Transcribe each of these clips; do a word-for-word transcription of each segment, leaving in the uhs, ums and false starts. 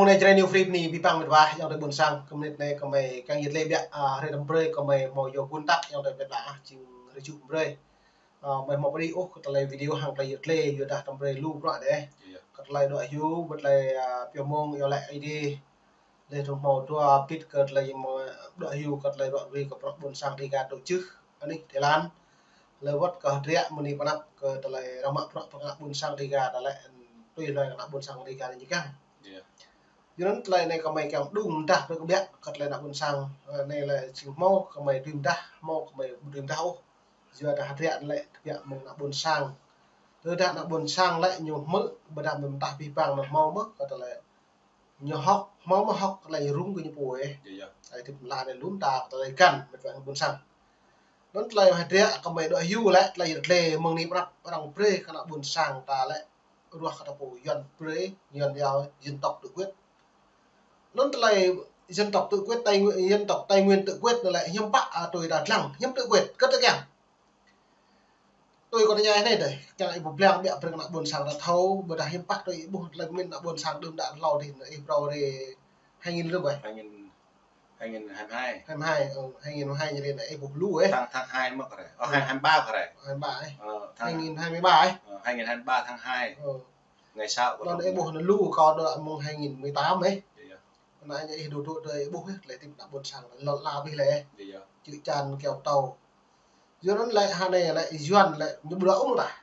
Mông anai Jrai New Free bơni abih bang met wa, ayŏng adơi ƀôn sang, kơ mơnit anai gơmơi kiăng yơh tơlơi biă, a, hrơi năm brơi gơmơi hmâo yua gun tăk, ayŏng adơi met wa, jing hrơi juh brơi. A, gơmơi hmâo pơđĭ ôh kơ tơlơi video hăng tơlơi yơh tơlơi, yua dah năm brơi lu bruă dêh. Iya. Kơ tơlơi dŏ hyu, bơ tơlơi, a, pioh mông, yua lĕ ai dêh. Lĕ dong hmâo dua bit kơ tơlơi mơ̆ dŏ hyu kơ tơlơi ruă ruai kơ prŏk ƀôn sang Dega tŏ čưh anih Thái Lan. Lĕ wơ̆t kơ hơdră mơni pơnăp kơ tơlơi rơmă prŏk pơkă ƀôn sang Dega ta lĕ tui hloi kơ ană ƀôn sang Dega anai ñu kiăng. Iya. Yua anŭn tơlơi anai gơmơi kiăng đŭng mơdah brơi kơ biă kơ tơlơi ană ƀôn sang, ơ, anai lĕ jing hmâo gơmơi đŭng mơdah, hmâo gơmơi đŭng mơdah ôh. Yua dah hơdră lĕ tơbiă mơ̆ng ană ƀôn sang. Tơdah ană ƀôn sang lĕ ñu hmư̆, ƀôdah mơ̆ng tah abih bang anŭn hmâo mơ̆ kơ tơlơi ñu hŏk, hmâo mơ̆ hŏk tơlơi rŭng kơ ñu pô ĕh. Iya, iya. Ai tip la anai lŭm ta tơlơi găn met wa ƀôn sang. Anŭn tơlơi hơdră gơmơi dŏ hyu lĕ tơlơi yơh tơlơi mơ̆ng anai prăp arăng brơi kơ ană ƀôn sang ta lĕ ruah kơ ta pô Yuan brơi, Yuan yua dân tộc tự quyết. Anŭn tơlơi dân tộc tự quyết, Tây Nguyên, dân tộc Tây Nguyên tự quyết anŭn lĕ hiư̆m pă, a, tui ta lăng, hiư̆m tự quyết, kơ tơkeng. Tui kâo tơña anai dêh, kiăng ih pơblang biă brơi kơ ană ƀôn sang ta thâo, ƀôdah hiư̆m pă tui ih ƀuh tơlơi pơmĭn ană ƀôn sang đưm đă hlâo dih, ih phrâo rai hai nghìn lĕ ƀai. Hai nghìn, hai nghìn hai mươi hai. Hai mươi hai, ơ, hai nghìn hai mươi hai ñu rai anai ih ƀuh lu ĕh. Tháng, tháng hai mơ̆ kơ rai. Ơ, hai, hai mươi ba kơ rai. Hai mươi ba ĕh. Ơ, tháng hai nghìn hai mươi ba ĕh. Ơ, hai nghìn hai mươi ba tháng hai. Ơ. Ngày sau của anŭn ih ƀuh anŭn lu kâo dŏ mơ̆ng hai nghìn mười tám ĕh. Iya, iya. Anai ñu ih dŏ dŏ tui ih ƀuh ĕh, tơlơi tip ană ƀôn sang, lŏn la abih lĕ ĕh. Iya. Chư̆ čan keo tâo. Yua anŭn lĕ hơnai lĕ Yuan lĕ ñu ƀu dŏ ôh mơ̆ tah.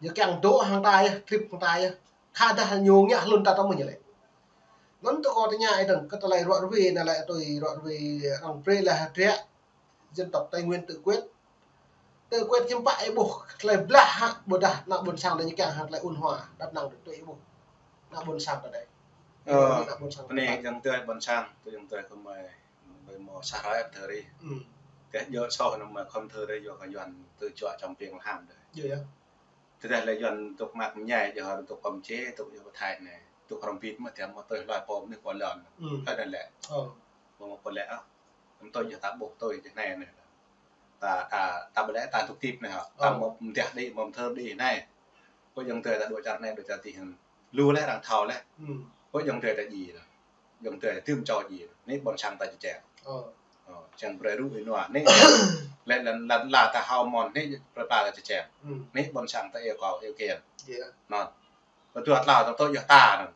Ñu kiăng dŏ hăng ta yơh, trip hăng ta yơh. Khă dah ñu ngă hlŭn ta tơmơ̆ ñu lĕ. Anŭn tơ kâo tơña ih dơ̆ng kơ tơlơi ruă ruai anai lĕ tui ruă ruai arăng brơi lĕ hơdră dân tộc Tây Nguyên tự quyết. Tự quyết hiư̆m pă ih ƀuh tơlơi blah hă, ƀôdah ană ƀôn sang ta ñu kiăng hăng tơlơi ôn hòa, đăp năng tui ih ƀuh ană ƀôn sang ta dêh. Ơ, ană ƀôn sang ta anai dêh. Ayŏng adơi ƀôn sang, tơ ayŏng adơi gơmơi ƀơi mơ̆ sa hrơi ăt thơ ri. Ư. Kơ djơ̆ soh anŭn mơ̆ khŏm thơ ri yua kơ Yuan tơ čuă čăm piêng lăm dêh. Iya, iya. Tơdah lĕ Yuan tŭk mă mơñai, yua hơr tŭk khŏm čê, tŭk yua pơthai anai. Tŭk hrŏm bit mơ̆ tiăm mơ̆ tui hloi pô mơnuih pô lŏn. Ư. Hơi anŭn lĕ. Ơ. Pô mơ̆ pô lĕ ah. Tui yua ta ƀuh tui čê anai anai. Ta, ta, ta ƀu lĕ ta tŭk tip anai hă. Ta mơ̆ mơdiah đĭ, mơ̆ thơ đĭ anai. Kơ ayŏng adơi ta dŏ čar anai, dŏ čar tih hăng. Lu lĕ arăng thâo lĕ. Ư. Kơ ayŏng adơi ta ji lĕ. Ayŏng adơi tơm čô ji. Anai ƀôn sang ta čơčeng. Ơ. Ơ, čang brơi rŭ ih nua. Anai lĕ lŏn, lŏn la ta hmâo mơ̆n, anai brơi ta čơčeng. Ư. Anai ƀôn sang ta ih kâo, ih kiăng. Iya. Anŭn. Kơ dua tlâo ta tui yua ta anŭn.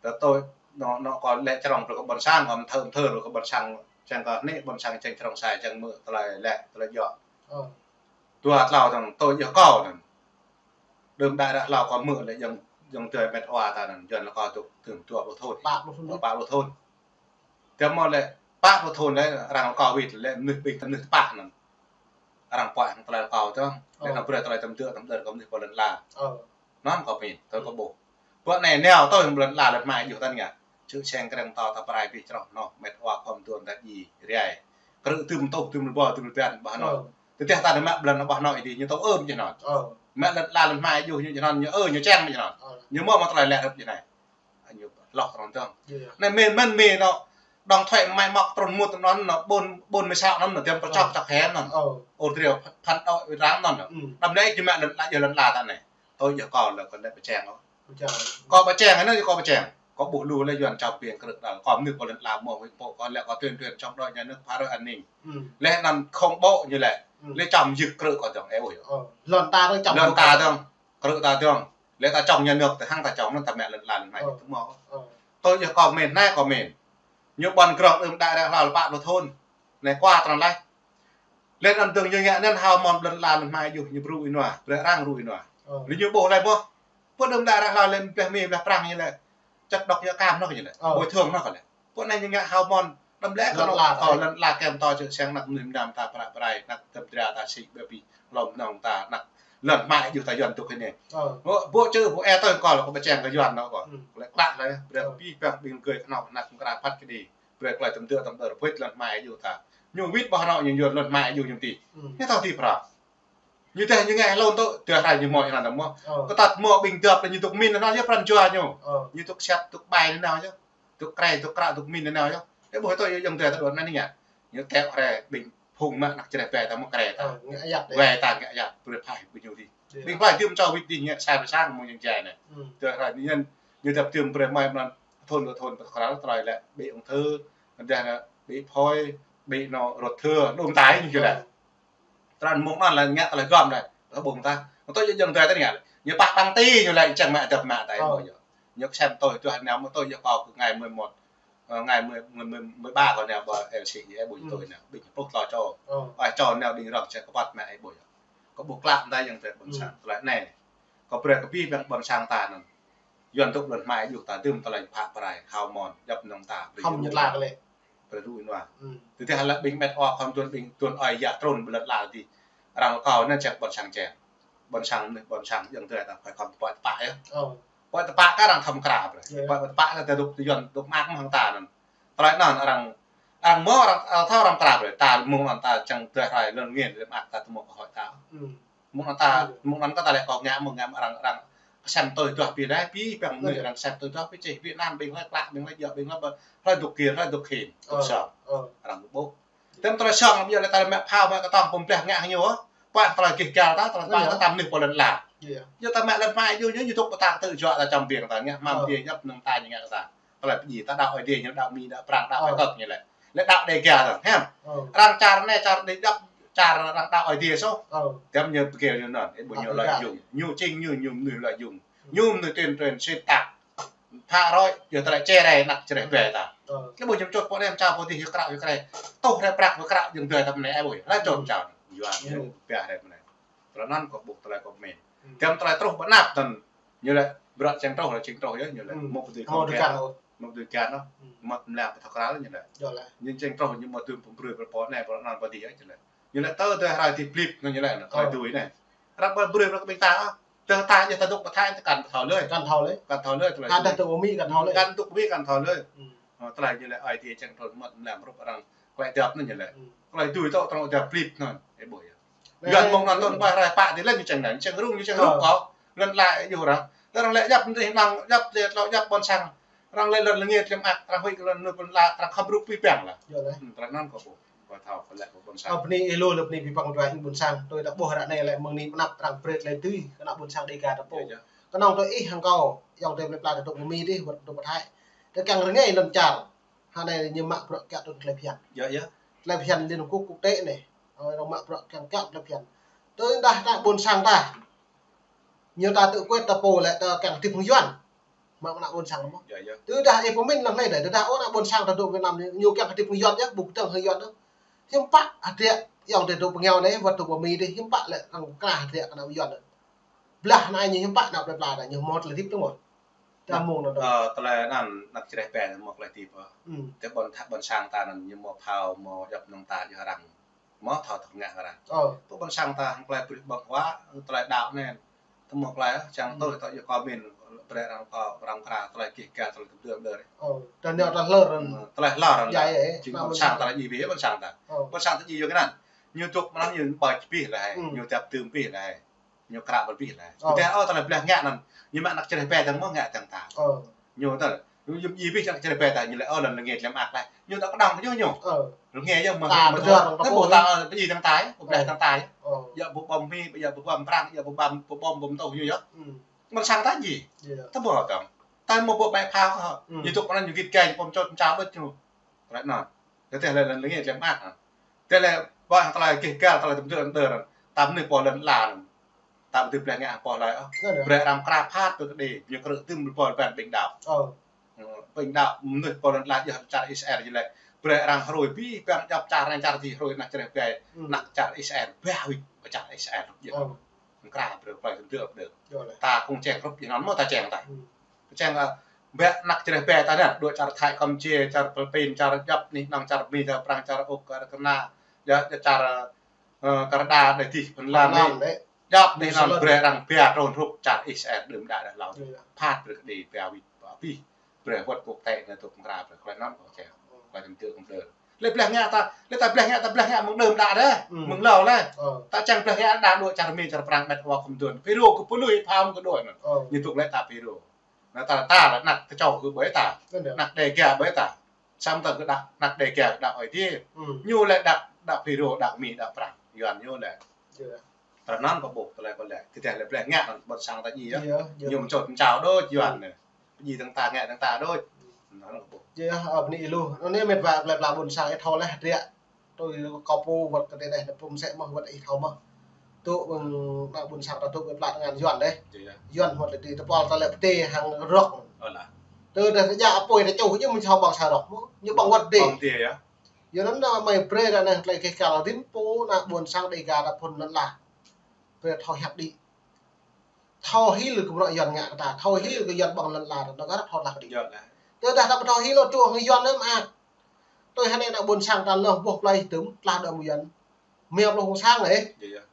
Ta tui, anŭn, anŭn kâo lĕ črŏng brơi kơ ƀôn sang, kâo mơthơ, mơthơ brơi kơ ƀôn sang, čang kơ anai ƀôn sang čang črŏng sai, čang mơ̆ tơlơi lĕ, tơlơi djơ̆. Ơ. Dua tlâo anŭn, tui yua kâo anŭn. Đưm đă ră hlâo kâo hmư̆ lĕ ayŏng, ayŏng adơi met wa ta anŭn, Yuan lĕ kâo tŭk tơm dua pluh thŭn. Pă pluh thŭn. Pă pluh thŭn. Tơdah mơ̆ lĕ pă pluh thŭn lĕ arăng kâo wĭt lĕ mơnuih ƀing mơnuih tơpă anŭn. Arăng puă hăng tơlơi kâo tơ̆ng. Lĕ anŭn brơi tơlơi tơm dua tơm đơr kơ mơnuih pô lŏn la. Ơ. Anŭn kâo pơmĭn, tơl kâo ƀuh. Pơ anai nao tui hăng pô lŏn la lŏn hmai juh tơ̆ng ngă. Čư̆ čeng kreng tơ ta pơrai abih čroh anŭn, met wa khŏm tuan ta ji rai. Krư̆ tơm tŭ, tơm rơbâo, tơm rơbâo, ƀah anŭn. Ơ. Tơdah ta nao mă pô lŏn ƀah anŭn ih dih, ñu tŭ ưm jih anŭn. Ơ. Mă lŏn la lŏn hmai juh ñu jih anŭn, ñu ơ, ñu čeng jih anŭn. Ơ. Ñu mơ̆ mă tơlơi lĕ hrup jih anai. Ñu hloh tơrŏng tơ̆ng. Iya, iya. Anai mĭn, mĭn, mĭn anŭn. Dŏng thuai mai mŏk trŭn mŭt anŭn, anŭn ƀôn, ƀôn mơsao anŭn, anŭn tiăm pơčŏk čŏk hĕ anŭn. Ơ. Ôr triu phăn, phăn đôč wĭt răng anŭn. Ư. Đăm lĕ ih mă lŏn la, yua lŏn la ta anai. Tui yua kâo lĕ kâo lĕ pơčeng ôh. Pơčeng. Kâo pơčeng, anai kâo pơčeng. Kâo ƀuh lu lĕ Yuan čăm piêng krư̆ đăl. Kâo mơnuih pô lŏn la mơ̆ wĭt pô, kâo lĕ kâo tuyên truyền chống đối nhà nước phá rối an ninh. Ư. Lĕ anŭn khŏm ƀô̆ ñu lĕ. Ư. Lĕ čăm yơh krư̆ kâo tơ̆ng, ơ ơi. Ơ. Lŏn ta tơ̆ng čăm. Lŏn ta tơ̆ng. Krư̆ ta tơ̆ng. Lĕ ta čŏng nhà nước tơ̆ng hăng ta čŏng anŭn ta mă lŏn la lŏn hmai. Ơ. Tơmơ̆. Ơ. Tui yua kâo mĭn, anai kâo mĭn. Ñu ƀuăn grŏh đưm đă ră hlâo lĕ pă pluh thŭn. Anai kua trŏng laih. Lĕ anŭn dơ̆ng ñu ngă anŭn hmâo mơ̆n lŏn la lŏn hmai juh ñu brơi ih nua, brơi arăng rŭ ih nua. Ơ. Lĕ ñu ƀuh laih ƀuh. Pơ đưm đă ră hlâo lĕ blah Mi blah Prăng ñu lĕ. Čăt đŏk yua kam anŭn ñu lĕ. Ơ. Bồi thường anŭn ñu lĕ. Pơ anai ñu ngă hmâo mơ̆n. Đăm lĕ kơ lŏn la, ơ, lŏn la kem tơ čư̆ čeng anăk mơnuih mơnam ta prăk prai, anăk tơm dra ta sĭ ƀơi pi lŏm nong ta, anăk lŏn hmai juh ta Yuan tŭk hĭ anai. Ơ. Ƀu, ƀu čư̆ ƀu ê tơ̆ng kâo lĕ kâo pơčeng kơ Yuan anŭn kâo. Ư. Kâo lĕ klă lĕ, brơi abih bang ƀing gơ̆ kơnơ̆ng anăk mơkra phat kơđi. Brơi tơlơi tơm dua tơm đơr pơwĭt lŏn hmai juh ta. Ñu wĭt ƀah anŭn ñu Yuan lŏn hmai juh ñu mơti. Ư. Ñu thâo ti prăk. Ñu tơdah ñu ngă hlŭn tŭ, tơdah hrơi ñu mơ̆ anŭn tơmơ̆. Ơ. Kơ tăt mơ̆ ƀing dăp lĕ ñu tŭk min anŭn yơh pran jua ñu. Ơ. Ñu tŭk sat, tŭk ƀai anŭn yơh. Tŭk krei, tŭk krăk, tŭk min anŭn yơh. Ơ ƀuh tui ayŏng adơi ta đuaĭ anai ngă. Ñu tĕ hrơi ƀing phung mă anăk Jrai ƀai ta mơ̆ krei ta. Ơ, ngă ayăt dêh. Wai ta ngă ayăt, brơi phai ƀing ñu dih. Iya. Ƀing phai tơm čô wĭt dih ngă sai pơsang mơ̆ ñu jai anai. Ư. Tơdah hrơi ñu, ñu dăp tơm brơi mai mơ̆n. Thun kơ thun pơtơkral tơlơi lĕ ƀing ung thư, đah lĕ ƀing phôi, ƀing anŏ ruột thừa, đŭm tai ñu lĕ. Tơlơi mơ̆ng anŭn lĕ ngă tơlơi gom lĕ, tơlơi ƀuh ta. Mơ̆ng tui yơh jơ̆ng tơlơi tơ ngă lĕ. Ñu pă ƀăng ti ñu lĕ čang mă dăp mă tai ƀu yơh. Ñu kơsem tui tuah nao mơ̆ng tui yơh kâo kơ ngày mười một, ơ, ngày mười, mười, mười, mười ba kâo nao ƀơi L C Y ƀu tui nao. Ƀing pŭk tlo čô. Ơi čô nao đing rŏng čang kơpăt mă ƀu yơh. Kâo ƀuh klă mơ̆ng tui yơh tơlơi ƀôn sang tơlơi anai. Kâo brơi kơ ƀing păng ƀôn sang ta anŭn. Yuan tŭk lŏn hmai yua ta dưm tơlơi pă pơrai, hao mơ̆n, djŏp mơnơ̆ng ta, brơi hăm ñu tla kơ lĕ. Brơi rui nua. Tơdah lĕ ƀing met wa khŏm tuan ƀing tuan ơi yă trun ƀơi lŏn ala tih. Arăng kâo anŭn čang ƀôn sang čang. Ƀôn sang anai, ƀôn sang jơ̆ng tơlơi ta phải khŏm tơpă tơpă yơh. Tơpă tơpă kơ arăng khŏm kra brơi. Tơpă tơpă kơ ta dŏ Yuan dŏ mơak mơ̆ng ta anŭn. Tơlơi anŭn arăng, arăng mơ̆ arăng, arăng thâo arăng kra brơi. Ta mơ̆ng anŭn ta čang tơlơi hrơi lŏn ngên lĕ mơak ta tơmŏ kơ hơi ta. Mơ̆ng anŭn ta, mơ̆ng anŭn kơ ta lĕ kâo ngă mơ̆ng ngă arăng, arăng kơsem tui tuah ƀing đah ƀing păng anai arăng kơsem tui tuah ƀing čih Việt Nam ƀing lĕ klă ƀing lĕ djơ̆ ƀing lĕ ƀơ hlơi dŏ kiăng hlơi dŏ khĭn dŏ sŏng. Arăng ƀuh. Tơm tơlơi sŏng ƀu yơh lĕ ta lĕ mă phao mă kơtong pơm bleh ngă hăng ñu. Pă tơlơi gih gal ta, tơlơi pă ta tam nih pô lŏn ala. Yua ta mă lŏn hmai yua ñu ñu dŏ pơtang tơ juă ta čăm ƀing ta ngă hmam ƀing djŏp mơnơ̆ng ta ñu ngă ta. Tơlơi pơjing ta đaŏ Ơi Adai ñu đaŏ Mi đaŏ Prang đaŏ Ơi kơk ñu lĕ. Lĕ đaŏ Đêga ta, hiam? Arăng čar anai čar đe djŏp čar arăng đaŏ Ơi Adai soh. Tơm ñu pơkil ñu anŭn, ih ƀuh ñu lợi dụng. Ñu čing ñu, ñu mơnuih lợi dụng. Ñu mơnuih tuyên truyền xuyên tạc. Phă rơi, yua tơlơi čơrai anăk čơrai ƀe ta. Ih ƀuh ñu čŏt pô anai čao pô tih yua krao yua kre. Tuh rai prăk yua krao jơ̆ng ƀe ta mơnai ih ƀuh. Lĕ čŏt čao. Yua ñu pia rai mơnai. Tơlơi anŭn kâo ƀuh tơlơi kâo pơmĭn. Tơm tơlơi truh ƀơi anăp tơm. Ñu lĕ, bruă čang truh lĕ čang truh yơh, ñu lĕ. Mơ̆ pơdui kơ mơ̆ pơdui kơ mơ̆ tơlơi pơtơkral ñu lĕ. Ñu čang truh ñu mơ̆ tŭ pơbrơi pơpô anai pô anŭn pô tih yơh ñu lĕ. Ñu lĕ tơ tơ hrơi tih blip ñu lĕ, tơlơi tui anai. Arăng pơbrơi pơpô ƀing ta, tơ ta yơh ta dŏ pơthai ta kăn thâo lơi. Kăn thâo lơi. Kăn thâo lơi tơlơi tui. Kăn dŏ Mi kăn thâo lơi. Kăn dŏ Mi kăn thâo lơi. Tơlơi ñu lĕ Ơi Adai čang truh mơ̆ mlam rup arăng klĕ dăp anŭn ñu lĕ. Tơlơi tui tŏ tơlơi dăp blip anŭn, ih ƀuh yơh. Yuan mơ̆ng anŭn tơl ƀai hrơi pă tih lĕ ñu čang anai, čang rŭng ñu čang rŭng kâo. Lŏn ala yua arăng. Tơ arăng lĕ djŏp mơnuih năng, djŏp lĕ tlâo djŏp ƀôn sang. Arăng lĕ lŏn ngên lĕ mơak, arăng huĭ kơ lŏn mơnuih ƀôn ala, arăng khŏm rŭk pi păng lĕ. Tơlơi anŭn kâo ƀuh. Kâo thâo kơ lĕ kơ ƀôn sang. Ơ, bơni ih lu lĕ bơni pi păng dua ih ƀôn sang. Tui ta ƀuh ră anai lĕ mơ̆ng anai pơanăp arăng brơi tơlơi tui kơ ană ƀôn sang Đêga ta pô. Kơnơ̆ng tui ih hăng kâo, ayŏng adơi plơi pla ta dŏ pơ Mi dih, wơ̆t dŏ pơ Thái. Tơ kiăng rơngai lŏn čar. Hơnai ñu mă bruă kiăng tui tơlơi phiăn. Tơlơi phiăn Liên Hợp Quốc quốc tế anai. Ơ, arăng mă bruă kiăng kiăng tơlơi phiăn. Tơdah ta ƀôn sang ta. Ñu ta tự quyết ta pô lĕ ta kiăng hơdip hăng Yuan. Mă ană ƀôn sang mơ̆. Tơdah ih pơmĭn lăng anai dih, tơdah ơ ană ƀôn sang ta dŏ Việt Nam ñu kiăng hơdip hăng Yuan yơh, ƀu kơdơ̆ng hăng Yuan yơh. Hiư̆m pă hơdră ayŏng adơi dŏ pơ ngiao anai, wơ̆t dŏ pơ Mi dih, hiư̆m pă lĕ arăng kra hơdră kơ ană Yuan. Blah anai ñu hiư̆m pă ană plơi pla ta, ñu hmâo tơlơi hơdip tơ̆ng mơ̆. Ta mơ̆ng anŭn. Ơ, tơlơi anŭn, anăk čơreh ƀe mơ̆ tơlơi hơdip. Tơ ƀôn tha-, ƀôn sang ta anŭn ñu mơ̆ phao, mơ̆ djŏp mơnơ̆ng ta yua arăng. Mơ̆ thâo thâo ngă arăng. Pơ ƀôn sang ta hăng tơlơi brơi ƀơ̆ng huă, tơlơi đaŏ anai. Tơmơ̆ tơlơi, čang tui tŏ yua kâo pơmĭn, brơi arăng kâo, arăng kra, tơlơi gih gal, tơlơi tơm tơm đơr. Tơlơi hlơr arăng. Tơlơi hlơr arăng. Jing ƀôn sang ta lĕ djai ƀiă ƀôn sang ta. Ƀôn sang ta djai yua kơ anŭn. Ñu dŏ mơnăm ñu ƀai čih pih lĕ hai. Ñu dăp tơm pih lĕ hai. Ñu kra ƀơ̆n pih lĕ. Tơdah ơ tơlơi blah ngă anŭn. Ñu mă anăk čơreh ƀe tơ̆ng mơ̆ ngă tơ̆ng ta. Ñu tơl. Ñu yôm djai pih anăk čơreh ƀe ta ñu lĕ ơ lŏn rơngai lĕ mơak lĕ. Ñu ta kơdŏng ñu ñu. Rơngai yơh mơ̆. Ta pơdơr ta pô. Ta pơdơr tơ̆ng ta. Pơblah tơ̆ng ta. Yua pơbom Mi, yua pơbom Prang, yua pơbom pơbom pơtuh ñu yơh. Ƀôn sang ta djai. Ta ƀu tơ̆ng. Ta mơ̆ ƀu ƀai phao. Ñu dŏ kơ anŭn ñu git gai pơm čŏt čao đôč ñu. Tơlơi anŭn. Tơdah lĕ lŏn rơngai lĕ mơak. Tơdah lĕ ƀơi tơlơi gih gal, tơlơi tơm tơm đơr. Tam anai pô lŏn ala. Tam tơm blah ngă pô hlơi. Brơi arăng kra phat tơ kơđi, ñu krư̆ tơm pô ƀing đaŏ. Ƀing đaŏ mơnuih pô lŏn ala yơh čar Israel jing lĕ. Brơi arăng hrui ƀing păng djŏp čar anai čar dih hrui anăk čơreh ƀe. Anăk čar Israel, ƀe wĭt pơ čar Israel yơh. Kra brơi pơlai tơm tơm đơr. Ta kơnơ̆ng čang rup jing anŭn mơ̆ ta čang ta. Čang, ơ, ƀĕ anăk čơreh ƀe ta anai, dŏ čar Thái, Kampuchia, čar Philippin, čar djŏp anih anŏng, čar Mi, čar Prang, čar Uk, čar Kơna, čar, čar, ơ, Canada, đe dih, Phần Lan anai. Djŏp anih anŏng brơi arăng ƀe trŭn hrup čar Israel đưm đă đah hlâo. Phat brơi kơđi ƀe wĭt pơ abih. Brơi wơ̆t quốc tế anai dŏ pơkra brơi, tơlơi anŭn kơ čang. Tơlơi tơm tơm đơr. Lĕ blah ngă ta, lĕ ta blah ngă, ta blah ngă mơ̆ng đưm đă đah. Mơ̆ng hlâo lĕ. Ta čang blah ngă đah dŏ čar Mi, čar Prang, met wa khŏm tuan. Phi rô kơ pơlui pham kơ đuaĭ anŭn. Ñu dŏ lĕ ta phi rô. Anai ta, ta lĕ anăk tơčô kơ ƀơi ta. Anăk Đêga ƀơi ta. Samơ̆ ta kơ đah, anăk Đêga đah Ơi Adai. Ñu lĕ đah, đah phi rô, đah Mi, đah Prang. Yuan ñu lĕ. Tơlơi anŭn kơ ƀuh, tơlơi kơ lĕ. Tơdah lĕ blah ngă anŭn ƀôn sang ta djai yơh. Ñu mơčot mơčao đôč Yuan anai. Djai tơ̆ng ta ngă tơ̆ng ta đôč. Yơh, ơ, bơni ih lu. Anŭn anai met wa plơi pla ƀôn sang ih thâo laih hơdră. Tui kâo pô wơ̆t kơ tơdơi anai pô mơsĕ mơ̆n wơ̆t ih thâo mơ̆n. Tŭ, ơ, ană ƀôn sang ta tŭ wơ̆t pla tơngan Yuan dêh. Yuan wơ̆t lĕ tơpul ta lĕ pơtê hăng rơ̆k. Tơdah ta djă apui ta čuh ñu mơ̆n thâo ƀơ̆ng sa rơ̆k mơ̆n. Ñu ƀơ̆ng wơ̆t dêh. Yua anŭn anai mơi brơi ră anai tơlơi keh kal rĭm pô ană ƀôn sang Dêga ta phŭn lŏn ala. Brơi thâo hiăp đĭ. Thâo hil kơ bruă Yuan ngă kơ ta, thâo hil kơ Yuan ƀơ̆ng lŏn ala ta, anŭn kơ ră thâo lah kơ đĭ. Tơdah ta ƀu thâo hil ôh, tŭ hăng Yuan anŭn mơak. Tui hơnai ană ƀôn sang ta lŏh boh plơi tŭm tlah đơ̆m Yuan. Mơ̆ng pluh ƀôn sang lĕ.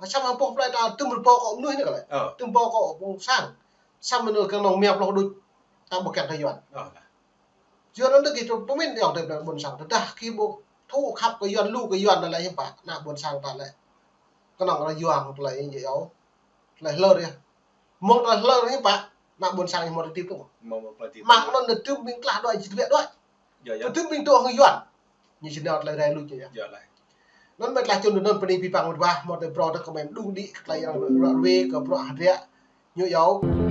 Samơ̆ hăng boh plơi ta tŭm rơbâo kơ mơnuih anai kơ lĕ. Tŭm rơbâo kơ ƀôn sang. Samơ̆ anŭn kơnơ̆ng mơ̆ng pluh đôč ta ƀu kiăng kơ Yuan. Yuan anŭn gih tŭ pơmĭn yơh tơlơi ƀôn sang. Tơdah gih ƀu thâo khăp kơ Yuan, lu kơ Yuan anŭn lĕ hiư̆m pă, ană ƀôn sang ta lĕ. Kơnơ̆ng ră Yuan tơlơi ñu yơh. Tơlơi hlơr yơh. Mơ̆ng tơlơi hlơr hiư̆m pă, ană ƀôn sang ñu mơ̆ tơtip tŭ. Mă anŭn ñu tŭm ƀing tlah đuaĭ, či tơbiă đuaĭ. Tŭm ƀing tŭ hăng Yuan. Ñu či nao tơlơi rai luč yơh. Anŭn met lah čun anŭn bơni abih bang met wa, mơ̆ tơlơi brơi tơ kơ mơi mơđung đĭ kơ tơlơi yang ră ruai kơ bruă hơdră. Ñu yơh.